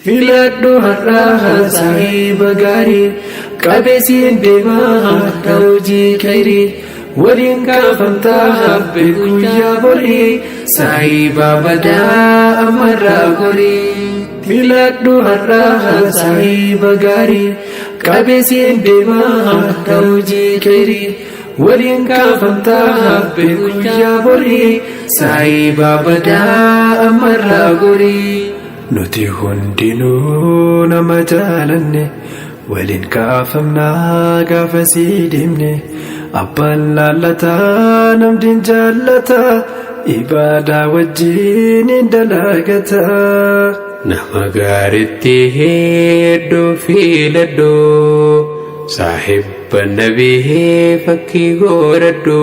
Filadhu har'aa saahiba gaarii, qabeessiin deemaa har'a hojii khayrii. Waliin kaafamtaa habbe guyyaa borii, saahiba badaa ammarraa gorii. Filadhu har'aa saahiba gaarii, qabeessiin deemaa har'a hojii khayrii. Waliin kaafamtaa habbe guyyaa borii, saahiba badaa ammarraa gorii. Nuti hundinuu nama jaalanne, waliin kaafamnaa gaafa sii deemne. Abbaan laallataa namni jaallataa, ibaadaa wajjin hin dalagataa. Nama gaaritti hedduu filadhu, saahibba nabii fakkii godhadhu.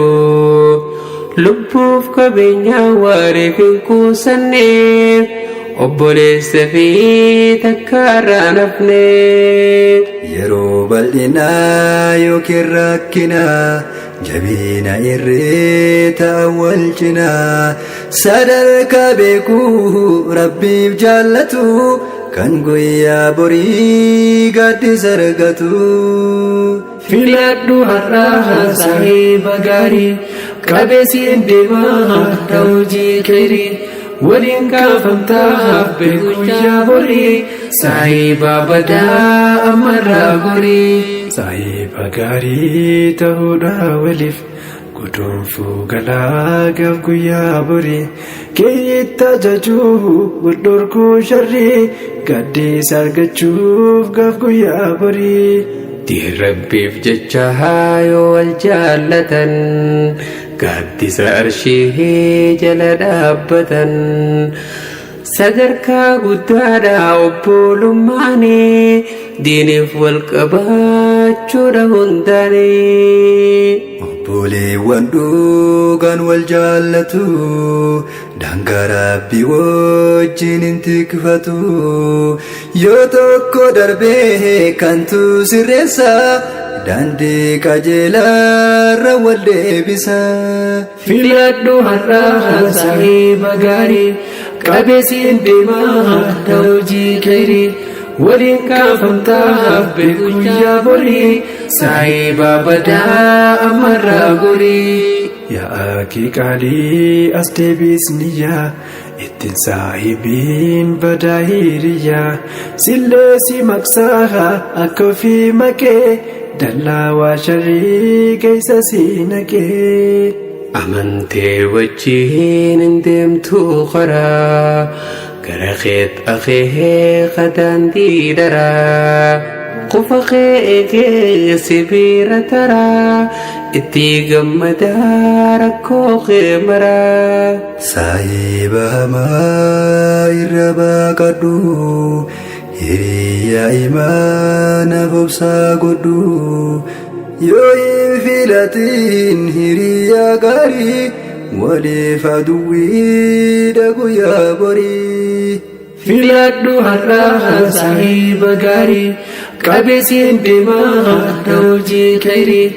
Lubbuuf qabeenyaa waariif hin kuusanne, obboleessa fi takka irraa nafne. Yeroo bal'inaa yookiin rakkinaa, jabina irree ta'an wal cinaa, sadarkaa beekuu Rabbiif jaallatu, kan guyyaa borii gaaddisa argatu. Filadhu har'aa saahiba gaarii, qabeessiin deemaa har'a hojii khayrii. Waliin kaafamtaa habbe guyyaa borii, saahiba badaa ammarraa gorii. Saahiba gaarii ta'uudha waliif guduunfuu galaa gaaf guyyaa borii. Keeyyitti ajajuu wal dhorkuu sharrii, gaaddisa argachuuf gaaf guyyaa borii. Diin Rabbiif jecha yoo wal jaallatan, gaaddisa arshii jala dhaabbatan. Sadarkaa guddaadha obbolummaanii, diiniif wal qabaachuudha hundaanii. Obboleewwan dhugaan wal jaallatu, daangaa Rabbii wajjin hin tikfatu. Yoo tokko darbee kantu sirreessa, daandii qajeelaarra wal deebisa. Filadhu har'aa saahiba gaarii, qabeessiin deemaa har'a hojii khayrii. Waliin kaafamtaa habbe guyyaa borii, saahiba badaa ammarraa gorii. Yaa akii qaalii as deebisniyyaa, ittiin saahibiin badaa hiriyyaa. Sillee si maqsaa akka ofii maqee, dallaa waa sharrii keessa si naqee. Amantee wajjin hin deemtu karaa, gara keet akeeka daandii daraa. Qufa kee eegee sibiira taraa, itti gammadaa rakkoo kee maraa. Saahiba hamaa irra baaqadhu, hiriyaa imaana obsaa godhu. Yoo hin filatin hiriyaa gaarii, waliif aduwwiidha guyyaa borii. Filadhu har'aa saahiba gaarii, qabeessiin deemaa har'a hojii khayrii.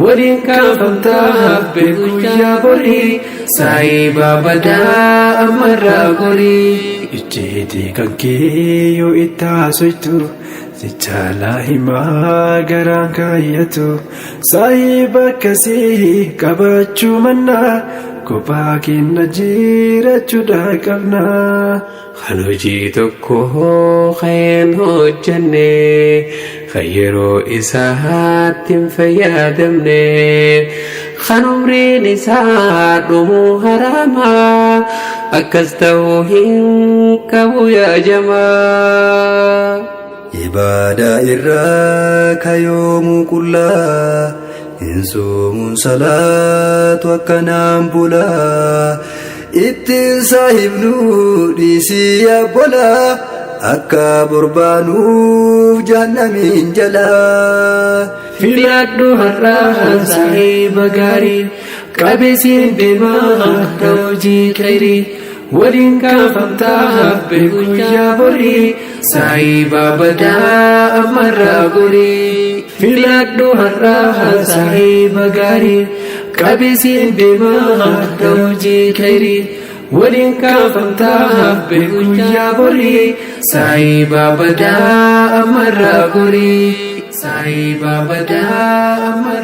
Waliin kaafamtaa habbe guyyaa borii, saahiba badaa ammarraa gorii. Icciitii kan kee yoo itti haasoftu, si caalaa himaa garaan kaayyatu. Saahiba akkasii qabaachuu mannaa, kophaa keenya jiraachuudha qabna. Kan hojii tokko kan hojjenne, kan yeroo isaatti hin fayyadamne, kan umriin isaa dhumuu harama, akkas ta'uu hin qabu yaa jamaa. Ibaadaa irraa kayoomuu qullaa, hin soomuun salaatu akkanaan bulaa. Ittiin saahibnu dhiisii abbolaa, akka borbaanuuf jahannamiin jalaa. Filadhu har'aa saahiba gaarii, qabeessiin deemaa har'a hojii khayrii. Waliin kaafamtaa habbe guyyaa borii, saahiba badaa ammarraa gorii. Filadhu har'aa saahiba gaarii, qabeessiin deemaa har'a hojii khayrii. Waliin kaafamtaa beekuyyaa borii saahiba badaa ammarraa gorii saahiba badaa ammarraa.